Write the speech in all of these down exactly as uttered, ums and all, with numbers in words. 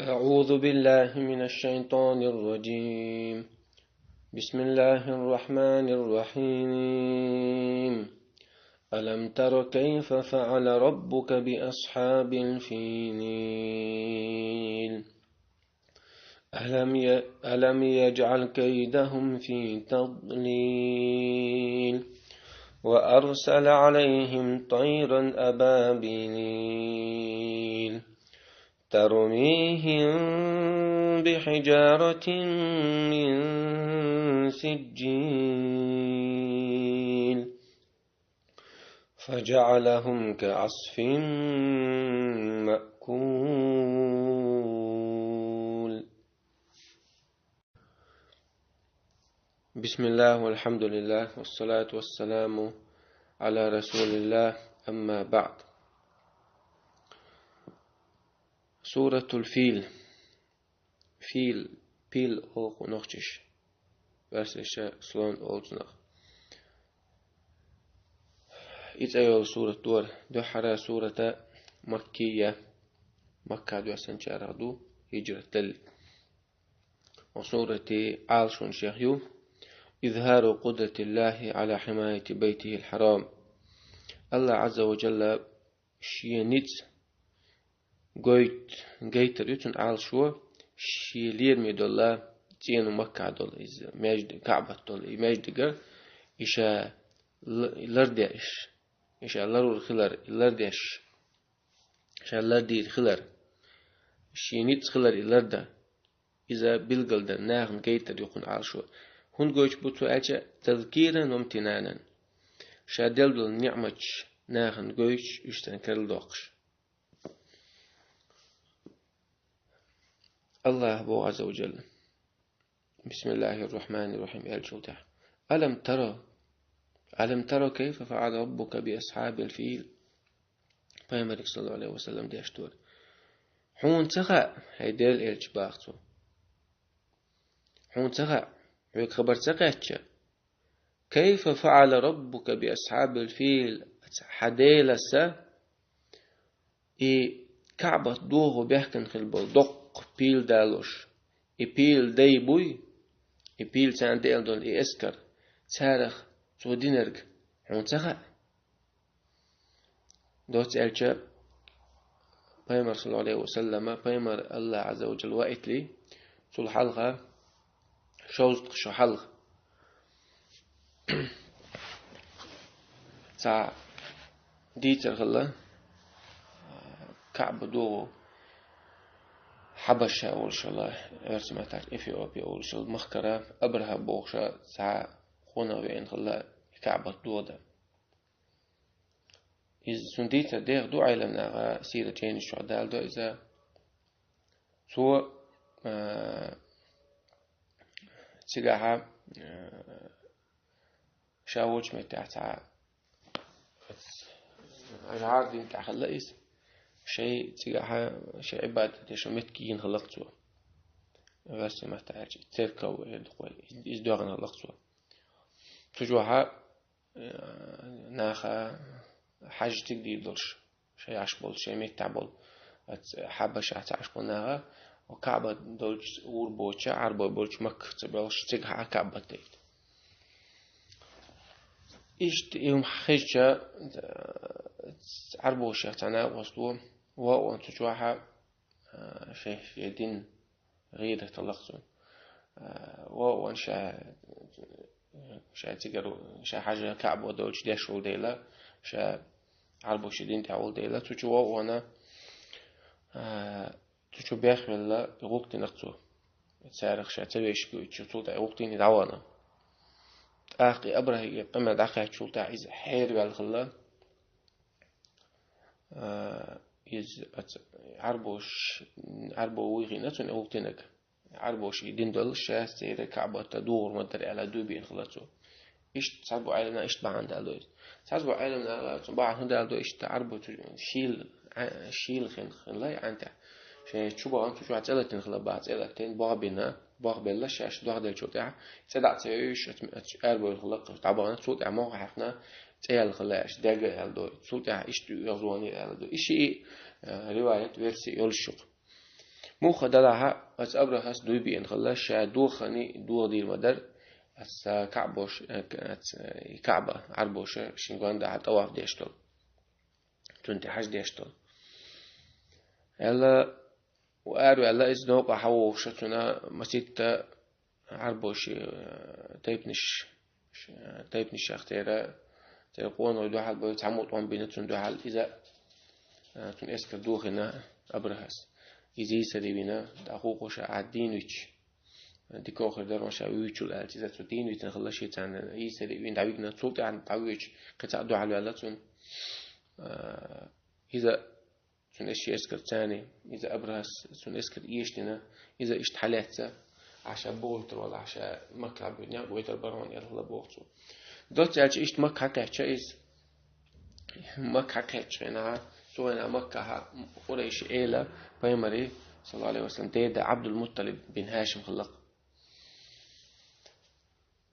أعوذ بالله من الشيطان الرجيم. بسم الله الرحمن الرحيم. ألم تر كيف فعل ربك بأصحاب الفيل؟ ألم ي-، ألم يجعل كيدهم في تضليل؟ وأرسل عليهم طيرا أبابيل ترميهم بحجارة من سجيل فجعلهم كعصف مأكول. بسم الله والحمد لله والصلاة والسلام على رسول الله، أما بعد. سورة الفيل. Фил, пил олу нохчаша. Ваьрсаша слон олу цунах. И цӀе йолу сурат дара. Дуьххьара сурат маккийя, Макка доьссинчарах ду, хиджрат делла. Оцу сурати Ӏалашонаш ю: إظهار قدرة الله على حماية بيته الحرام. АллахӀ Ӏазза ва Джалла шен ницкъ гойт-, гайтар ю цуьнан Ӏалашо, шен лераме долу цӀено Макка долу иза маьждиг, КаӀбат долу и маьждиг, и ша л-, лардеш, и ша ларур хилар, и лардеш, ша лардийр хилар, шен ницкъ хилар и лардан. Иза билгалдар, нахана гайтар ю кхуьнан Ӏалашо. ХӀунда гойтуш бу цо аьлча, тазкиран ва имтинанан. Ша делла долу ниӀматаш нахана гойтуш, уьш царна карладоккхуш. АллахӀа боху Ӏазза ва Джалла: بسم الله الرحمن الرحيم аьллачул тӀаьхьа: ألم تر، ألم تر كيف فعل ربك بأصحاب الفيل؟ Пайхамарга, саллаллаху Ӏалайхи ва саллам, деш дара. Хьуна ца хаьа, хӀай Делан элча, баха цо. Хьуна ца хаьа, хьоьга хабар ца кхаьчча, كيف فعل ربك بأصحاب الفيل, хьан Делан са и КаӀбат дохо баьхкина хилла болу доккха пил далош, и пил дай буй, и пил царна деана долу и эскар, царах цо динарг хьуна ца хаьа? Доцца аьлча, пайхамар, саллаллаху Ӏалайхи ва саллама, пайхамар АллахӀа Ӏазза ва Джалла ваийтале, цул хьалха, шовзткъа шо хьалха, цхьа дийцар хилла, КаӀба догӀу Хьабаша волуш хилла, оьрсийн маттахь Эфиопия волуш хилла, махкара Абрахьа бохуша цхьа къонах веана хилла КаӀбат догӀу дан. Иза цунна дийцар деха ду Ӏеламнаха, сират жайнаш чохь даладо иза. Цо, а, цигахьа, а, ша волчу меттехь цхьа, ша хьара дина тӀехь хилла иза. Шайн цигахьа, шайн Ӏибадат дешо меттиг йина хилла цо. Оьрсийн маттахь аьлча, церков, иза доьгӀна хилла цо. Цу чохьа, э, наха хьаьжциг дийр долуш, шайн Ӏаш болчу, шайн меттехь болу, оцу Хьабашахь ца Ӏаш болу наха, КаӀба долчу ур боцча, Ӏарбой болчу Макка ца боьлхуш, цигахьа КаӀба дайта. Иштта и хӀума хезча, э, Ӏарбошех цхьа накъост ву, ваон цу чохьа, э, шайн, шайн дин гӀийрат хилла цунна. А, вон ша, ша цигара, ша хьажа КаӀба долчу деш волу дела, ша Ӏарбошийн дин тӀехь волу дела, цу чу вон, а, цу чу бехвелла гӀуллакх динарг цо. Царах ша ца вешиг вуьйцу, цул тӀаьхьа гӀуллакх дина дӀавахана. ТӀаккха и Абрахьига къамел дӀакхаьччул тӀаьхьа иза хьераваьлла хилла. А, иза аца Ӏарбош, Ӏарбо вуй хиъна цунна гӀуллакх динарг. Ӏарбошийн дин долуш, ша церан КаӀбата духур ма дара аьлла, дуй бина хилла цо. Иштта цхьаболу Ӏеламнаха иштта бахьана даладо иза. Цхьаболу Ӏеламнаха цунна бахьана хӀун даладо, иштта Ӏарбо цу шийла, а, шийла хин-, хилла и Ӏантехь. Шайн чу бахана цу чохь цӀе латина хилла баха, цӀе латина, бохбина, бохбелла шаьш дохделлачул тӀаьхьа, цӀе дӀа ца йойуш, аца, аца аьрбойла хилла, дӀабахана, цул тӀаьхьа мохь хьаькхна, цӀе яьлла хилла аьлла, дегга аьлла до. Цул тӀаьхьа иштта оьгӀазвоне аьлла до. И шиъ, а, риваят, версия йолуш ю-кх. Муха далахьа, оцу Абрахьас дуй биъна хилла, ша дохани дохадийр ма дара, аса Каъбош, э, к-, аца, э, Каъба, Ӏарбоша, шин гондахьа тӀаваф деш долу. Цунна тӀе хьажа деш долу. Аьлла, ва араваьлла, иза новкъа хьавогӀуша цуьнан маситта Ӏарбоши, э, тайпанаш, э, тайпанашах тера, тера къонахой дуьхьал бой, цхьаммо тӀом бина цунна дуьхьал, иза, э, цуьнан эскар дохийна Абрахьас. Иза йийсаре вина, тӀаккха вукхо ша Ӏад дийна вича. Дика хир дара, ма ша вуьйцул аьлча, иза цу дийна витина хилла шен царна йийсаре вина, дӀавигна, цул тӀаьхьа дӀавоьдуш, кхин цхьаъ дуьхьал ваьлла цунна. Э, иза Цуьнан эс-, ши эскар царний, иза Абрахьас, цуьнан эскар эшадина, иза иштта хьалаьцна, Ӏаша бохуьйтур вала, Ӏаша Макка буьйна, некъ гойтар бара ван аьлла боху цо. Доцца аьлча иштта Макка хьакхаьчча иза. Макка хьакхаьчча хенахь, цу хенахь Маккахьа Къурайши эла, пайхамари, саллаллаху алейхи ва саллям, деда Абдул-Мутталиб бин Хашим хилла.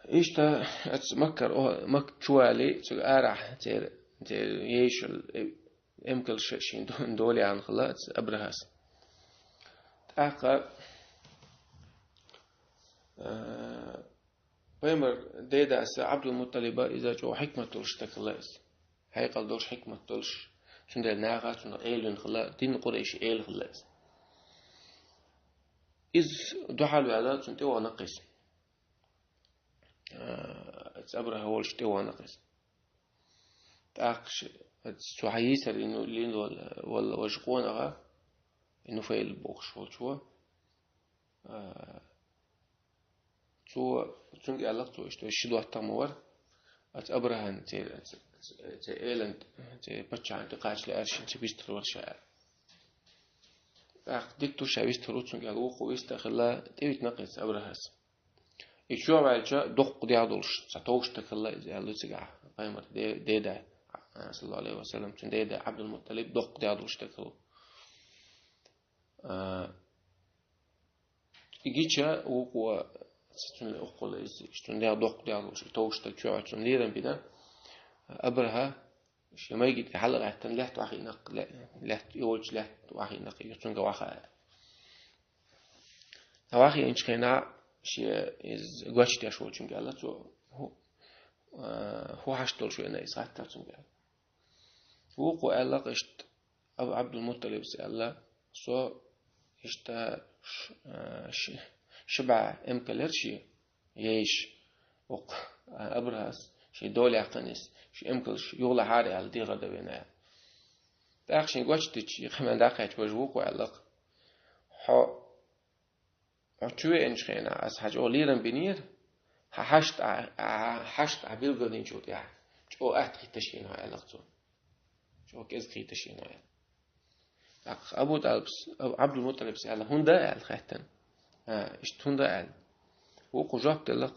Иштта оцу Маккара, о, Макка чу валий, цуьнан арахь, церан, церан ейшал, э, эмкалш шен до-, дола яьхна хилла оцу Абрахьас. ТӀаккха, э, пайхамар дедас Абдул-Мутталиба иза чӀогӀа хьикмат долуш стаг хилла иза. Хьекъал долуш, хьикмат долуш, цундела наха цунах эла вина хилла, дин Къурайши эла хилла иза. Иза дуьхьал ваьлла, цунна тӀе вахана кхин иза. Э, оцу Абрахьа волчу тӀе вахана кхин иза. ТӀаккха ш-, оцу цо хьан йийсар йина, йина вала, вала важа къонаха, и Нуфайл бохуш волчо. Э, цо, цуьнга аьлла цо, иштта ши доттагӀа ма вара, оцу Абрахьан церан, церан элан, церан паччахьан тӀе кхача лаьара шен, церан вистхир вара ша аьлла. ТӀаккха дика ду, ша вистхир ву, цуьнга аьлла, вукхо вист а хилла, тӀевитина кхин иза Абрахьас. И чу ваьлча, доккха дегӀ долуш, цхьа товш стаг хилла иза аьлла цигахь, пайхамар де-, деда, а, саллаллаху алейхи ва саллям, цуьнан деда Абдул-Мутталиб доккха дегӀ долуш стаг хилла. А, и гича вукхо, цуьнан укхула иза, цуьнан дегӀ доккха дегӀ долуш, и товш стаг чу ваьлча, цунна лерам бина, Абрахьа, шен майги тӀе хьала а гӀаьттина, лаьтта вахиъна, лаьтта, и волчу лаьтта вахиъна, и цуьнга ваха аьлла. Вахиъначу хенахь шен иза гочдеш волчуьнга аьлла цо, хӀу-, а, хӀун хьашт долуш веана иза, хаттар цуьнга аьлла. Вукхо аьлла-кх иштта, Аб-, Абдул-Мутталибс аьлла, со иштта ш-, а, ш-, ши бӀе эмкал яра шен, ейш, вукху, а, Абрахьас, шен дола яьккхина иза, шен эмкалш юхалахьара аьлла, дехар дан веана аьлла. ТӀаккха шен гочдича, и кхин дӀакхаьчча, важа вукхо аьлла-кх: «Хьо, хьо чу веанчу хенахь, аса хьан чӀогӀа лерам бинера, хьан хьашт а, а, хьан хьашт а билгалдинчул тӀаьхьа, чӀогӀа атта хийтта шена хьо», аьлла-кх цо. ЧӀогӀа кӀезиг хийтта шена хьо аьлла. ТӀаккха Абу ТӀалибс, Аб-, Абдул-Мутталибс аьлла: «ХӀунда?» аьлла хаьттина. А, иштта хӀунда аьлла. Вукхо жоп делла-кх: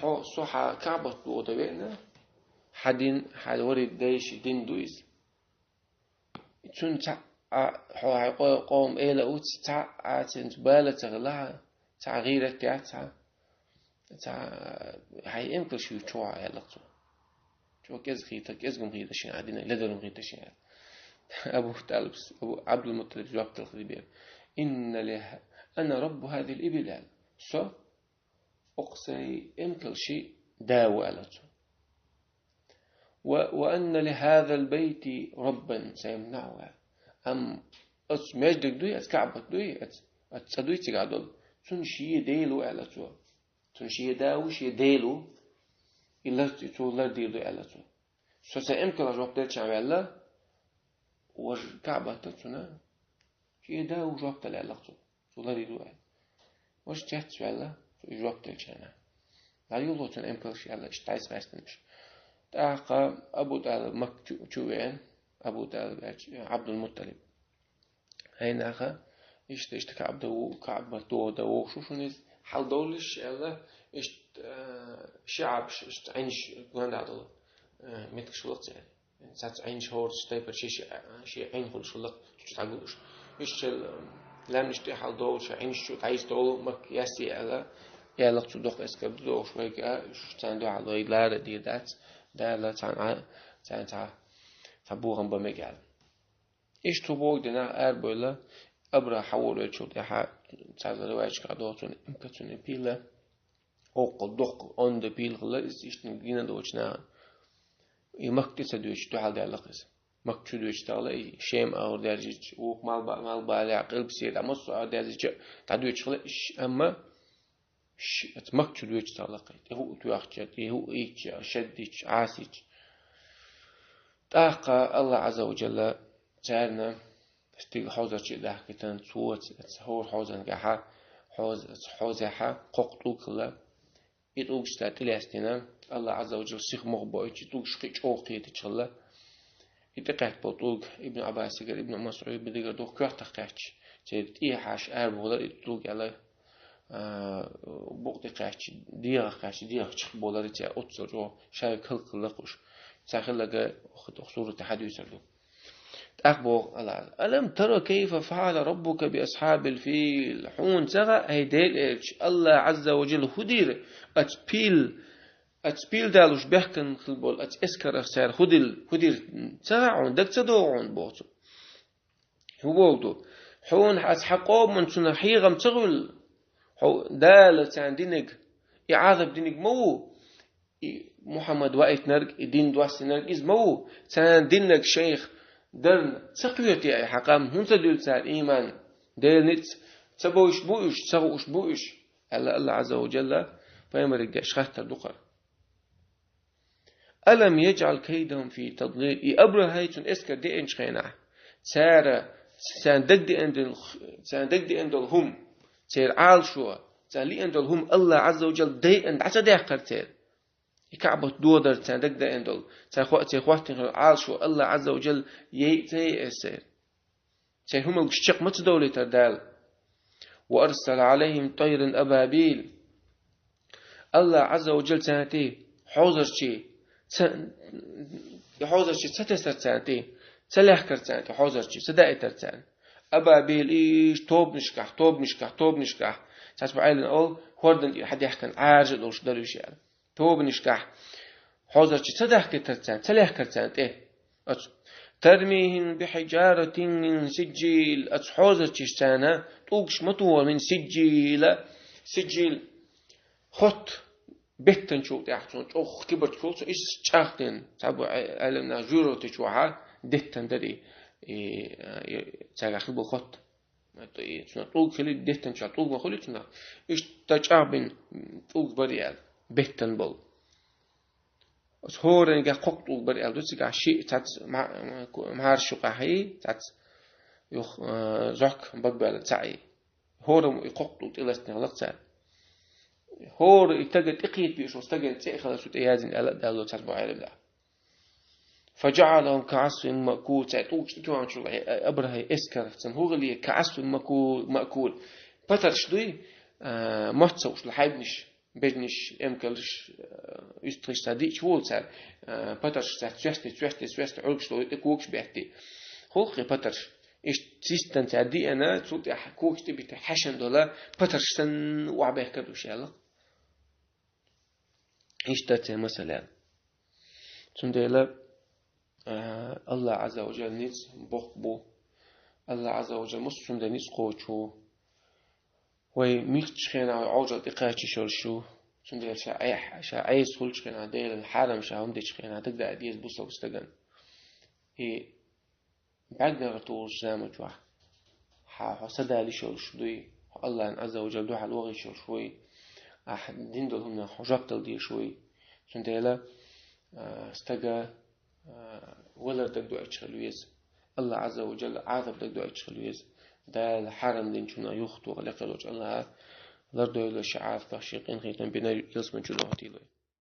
«Хьо со хьан Каъбат дохадан веана, хьан дин, хьан вари дайши дин ду иза. Цунна цхьа а хьо хьайн къо-, къоман эла а вуц, цхьа а цуьнца бала а ца хилла хьан, цхьа а гӀийрат а яц хьан, цхьа а хьайн эмкалш юьйцуш ву хьо», аьлла-кх цо. ЧӀогӀа кӀезиг хийтта, кӀезиг хӀума хийтта шена, динан ледара хӀума хийтта шена аьлла. Абу ТӀалибс, Абу, Абдул-Мутталибс жоп делла хилла бера: «Инна ли, ана раббу хазил ибил», аьлла. «Со окху сайн эмкалшин да ву», аьлла цо. «Ва, ва анна ли хазал байти раббан саямнагӀу», аьлла. Амма оцу маьждиг дуй, оцу Каъбат дуй, оцу, оцу цӀа дуй цигахь долу, цунна шен Дела ву, аьлла цо. Цунна шен да ву, шен Дела ву, и лар-, и цо лардийр ду, аьлла цо. Со сайн эмкалах жоп делча ваьлла, важа Каъбата цунна шен да ву жоп дала аьлла-кх цо. Цо лардийр ду аьлла. Важа цецваьлла, цо и жоп делча. ДӀайолало цунна эмкалш аьлла, иштта дӀасагӀаьстина уьш. ТӀаккха Абу ТӀалиб Макка чу, чу веана, Абу ТӀалиб аьлча, Абдул-Мутталиб. Хьайнаха, иштта, иштта Каъба ву-, Каъба дохадан вогӀуш ву шуна иза, хьаладовлийша аьлла, иштта, э, ши Ӏабаш, иштта Ӏинаш гонда долу, э, меттигаш ву-кх церан. Цхьацца Ӏинаш хӀорш тайпара ши, ши, ши Ӏин хуьлуш хилла-кх, цу чу дӀагулуш. Иштта шел, э, лаьмнаш тӀе хьаладовлуш, Ӏинаш чу дӀайиса долу Макка яьсси аьлла, аьлла-кх цу доккха эскар ду дохуш вайга, уьш царна дуьхьал вай лара а дийр дац, Дала царна, царна цхьа, цхьа бохам бан мега аьлла. Иштта цу боху дийнахь арабевлла, Абрахьа хьаволавелчул тӀехьа, цхьа риваяташкахь доагӀа цунна, имка цунна пила, оццул доккха онда пил хилла, иза иштта гина доцу нахана. И Макка тӀе ца доьдуш дуьхьал даьлла-кх иза. Макка чу доьдуш тахала, и Шем агӀор даьржича, вукху малба-, малхбалехь, Къилба-Сера, массо а агӀор даьржича, дӀадоьдуш хилла, ш-, амма ш-, оцу Макка чу доьдуш тахала-кх, тӀе хӀуъа тоьхча, тӀе хӀуъа ийча, шаддича, Ӏасича. ТӀаккха АллахӀ Ӏазза ва Джалла царна стигла хьовзарчий дахкийтина, цо оцу хӀора хьовзангахьа, хьовз-, оцу хьовзехьа кхоккха тӀулг хилла. И тӀулгаш цара тӀелаьцна, АллахӀ Ӏазза ва Джалла сиха мохь боуьйтуш, и тӀулгаш кхин а чӀогӀа кхеташ хилла. И тӀекхаьчна болу тӀулг Ибн Ӏаббасигара, Ибн МасӀудигара дукха коьртах кхаьчча, церан тӀехьаш арабовлар и тӀулг аьлла, а, букъа тӀе кхаьчча, дегӀах кхаьчча, дегӀах чекхбовлар и церан, оццул чӀогӀа шайга хӀаллакьхилла-кх уьш. Цхьа хиларг оху, оху сурате хьадуьйцур ду. ТӀаккха боху АллахӀ: «ألم تر كيف فعل ربك بأصحاب الفيل». Хьуна ца хаьа, хӀай Делан элча, АллахӀ Ӏазза ва Джалла хӀун дира оцу пил, оцу пил далуш баьхкина хилла болу оцу эскарах цара хӀун дил-, хӀун дира ца хаьа хьуна, дага ца догӀу хьуна боху цо. ХӀун боху ду? Хьуна хьан, хьан къоман цунах хьехам ца хуьлу? Хьо Дала царна динарг, и Ӏазап динарг ма ву? И Мухьаммад ваийтинарг, и дин доссинарг иза ма ву? Царна динарг шайх дарна ца кхетий хьан къам? ХӀунда ца дуьллу цара ийман? Делан ницкъ ца бовзуш бу уьш, ца хууш бу уьш? Аьлла, АллахӀ Ӏазза ва Джалла пайхамарга деш хаттар ду-кх хӀара. «ألم يجعل كيدهم في تضليل». И Абрахьай, цуьнан эскар деанчу хенахь, цара, царна дагадеана долу, царна дагадеана долу хӀума, церан Ӏалашо, царна лиъна долу хӀума АллахӀ Ӏазза ва Джалла дайъина дӀа ца даьккхира церан? И КаӀбат дохадар царна дагадеана долу, цара хо-, церан хӀоттийна хилла Ӏалашо АллахӀ Ӏазза ва Джалла яйа ца яйира церан? Церан хӀуманаш чекх ма ца довлийтара Дала. «وأرسل عليهم طيرا أبابيل». АллахӀ Ӏазза ва Джалла царна тӀе хьовзарчий ца, и хьовзарчий ца тесара царна тӀе, ца лаьхкара царна тӀе хьовзарчий, ца даийтара царна. Абабил, иштта тобанашкахь, тобанашкахь, тобанашкахь. Цхьацца бу Ӏелам олу, хӀордан тӀера хьадаьхкина Ӏаьржа долуш дара уьш аьлла. Тобанашкахь хьовзарчий ца дахкийтара царна, ца лаьхкара царна тӀе. Оцу «ترميهم بحجارة من سجيل», оцу хьовзарчаш царна тӀулгаш ма тухура, «من سجيل», сиджил, хотта, беттанчул тӀаьхьа цунах чӀогӀа кибарчул цо иза чӀагӀдина. Цхьаболу Ӏелам наха жуьртачу вахьа деттан дара и, и, и, цаьргахь хилла болу хотта. И цунах тӀулг хили, деттанчохь тӀулг ма хуьлу цунах. Иштта чӀагӀбина тӀулг бара аьлла, беттан болу. Оцу хӀораннах кхоккха тӀулг бара аьлла ду цигахь, шиъ цхьацца ма-, ма-, мхьарш юкъахь, цхьацца юха, а, зохка бага баьлла цхьаъ. ХӀораммо и кхоккха тӀулг тӀелаьцна хилла-кх цара. ХӀора и стага тӀекхетабеш волу стагана цӀе а хилла цу тӀе яздина аьлла а даьлла цхьацца бу Ӏелам наха. «فجعلهم كعصف مأكول», цаьрга тӀулгаш тӀетоьхначул Абрахьай эскарца хӀун хилла, «كعصف مأكول». Патарш дуй, а, мотт ца хууш долу хьайбанаш, бежнаш, эмкалш, а, уьстагӀаш цхьа диъча хӀун волу цара, а, патарш цхьа цоьсте, цоьсте, цоьсте, Ӏуьргаш долу тӀе когаш беттий. ХӀун хилла и патарш? Иштта систан цара диъна, цул тӀаьхьа когаш тӀе битта хьаьшна долу патарш санна охьабаьхкира уьш аьлла. Иштта церан масал аьлла. Цундела, а, АллахӀ Ӏазза ва Джалла ницкъ боккха бу. АллахӀ Ӏазза ва Джалла массо а цундела ницкъ кхочуш ву. Вай муьлххачу хенахь вай Ӏожалла тӀекхачийша йолуш ю. Цундела ша Ӏе-, ша Ӏеса хуьлучу хенахь, Делан хьарам ша хӀума дечу хенахь, дагадаа деза бусалба стагана. И бӀаьргара тухучу заманчохь хьан хьо са далийша йолуш дуй, хьо АллахӀна Ӏазза ва Джалла дуьхьал вахийша йолуш вуй, ахь дина долу хӀуманах хьо жоп дала дезаш вуй. Цундела, а, стага, а, валар дагадоуьйтуш хила веза. АллахӀ Ӏазза ва Джалла Ӏазап дагадоуьйтуш хила веза. Дала хьарам динчунах юхатоха лекха волчу АллахӀа лардойла ши Ӏазапах, шен къинхетам бина ялсамани чу дохийтийла вай.